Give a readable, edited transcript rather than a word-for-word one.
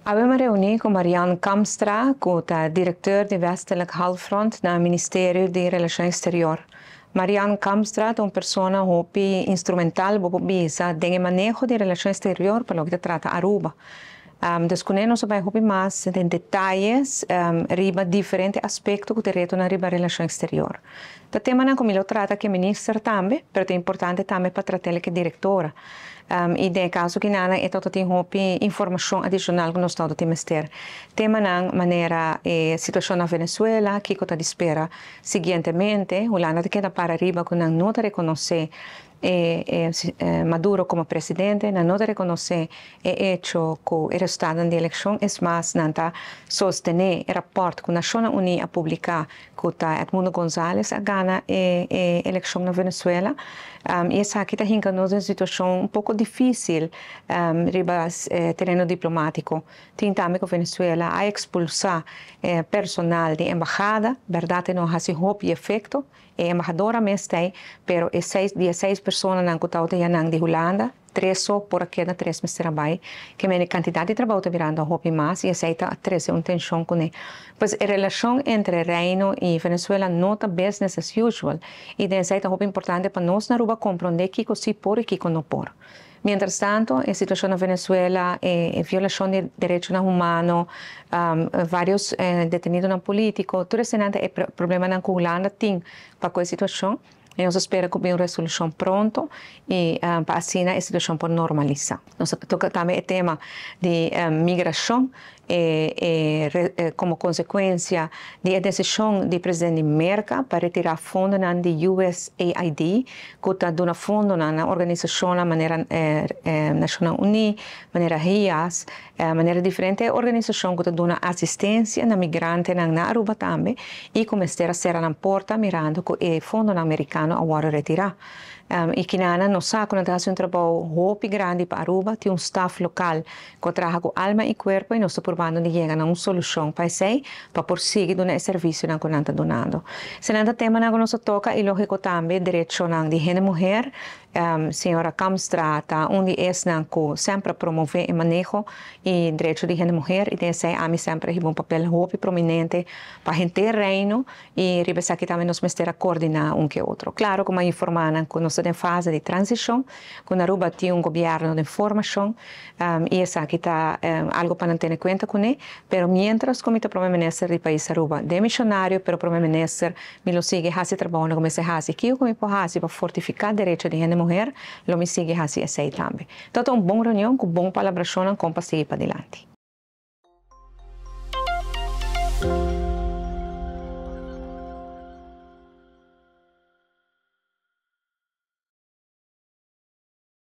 Awe mi a reuni cu Marianne Kamstra, cu ta directeur di Westelijk Halfrond na Ministerio di Relacion Exterior. Marianne Kamstra ta un persona hopi instrumental, bo por bisa, den e maneho di Relacion Exterior pa loke ta trata Aruba. Dus cu nos bay hopi mas den detayes riba diferente aspecto cu ta reto riba Relacion Exterior. E tema cu mi lo trata cu minister tambe, pero ta importante tambe pa trata cu directora. Y den caso cu nan e tin hopi informacion adicional cu nos tin mester. Tema nan manera situacion na Venezuela, cu ta spera siguientemente, Hulanda ta keda para riba cu nan no ta reconoce Maduro como presidente, nan no ta reconoce e hecho cu e resultado di eleccion, es mas, nan ta sostene e rapport cu Nacionnan Uni a publica cu ta Edmundo González a gana e eleccion na Venezuela. Y esaki ta hinca nos den un situacion un poco dificil riba tereno diplomatico. Tin tambe cu Venezuela a expulsa personal di embahada, berdad, no a haci hopi efecto, e embahadora mes tin, pero e seis, dia seis persona nan cu ta nan di Hulanda, tres so por keda, tres mester bay, kiermen e cantidad di trabou ta birando hopi mas y esey ta trece un tension cu ne. Pues e relacion entre Reino y Venezuela no ta business as usual y esey ta hopi importante pa nos na Aruba comprende kico si por y kico no por. Mientras tanto, e situacion na Venezuela, violacion di derecho humano, varios detenido politico, tur esey ta problema cu Hulanda tin pa e situacion. Y nos ta spera cu un resolucion pronto y pa asina e situacion por normalisa. Nos a toca tambe e tema di migracion como consecuencia di e decision di presidente di Merca pa retira fondo di USAID, cu ta duna fondo na organisacion manera Nacionnan Uni, manera HIAS, manera diferente organisacion cu ta duna asistencia na migrante na Aruba tambe, y cu mester a sera nan porta mirando cu e fondo americano awor a retira. Y cu nan nos sa cu ta un trabou hopi grandi pa Aruba, tin un staff local cu ta traha cu alma y curpa y nos ta probando di yega na un solucion pa esey, pa por sigui duna e servicio cu nan ta dunando. Esey ta tema cu nos a toca y logico tambe derecho di hende muhe, señora Kamstra ta un di esnan cu semper a promove e maneho y derecho di hende muhe y esey ami semper a un papel hopi prominente pa hende Reino y riba esaki tambe nos mester a coordina un cu otro. Claro, como informa cu nos ta den fase di transicion, cu Aruba tin un gobierno di formacion y esaki ta algo pa tene cuenta cu ne, pero mientras cu mi ta prome minister di pais Aruba, demisionario, pero prome minister, mi lo sigui haci trabou cu mi ta haci, cu mi por haci pa fortifica derecho di hende muhe, lo mi sigui haci esey tambe. Anto, un bon reunion cu bon palabracion con pa sigui pa dilanti.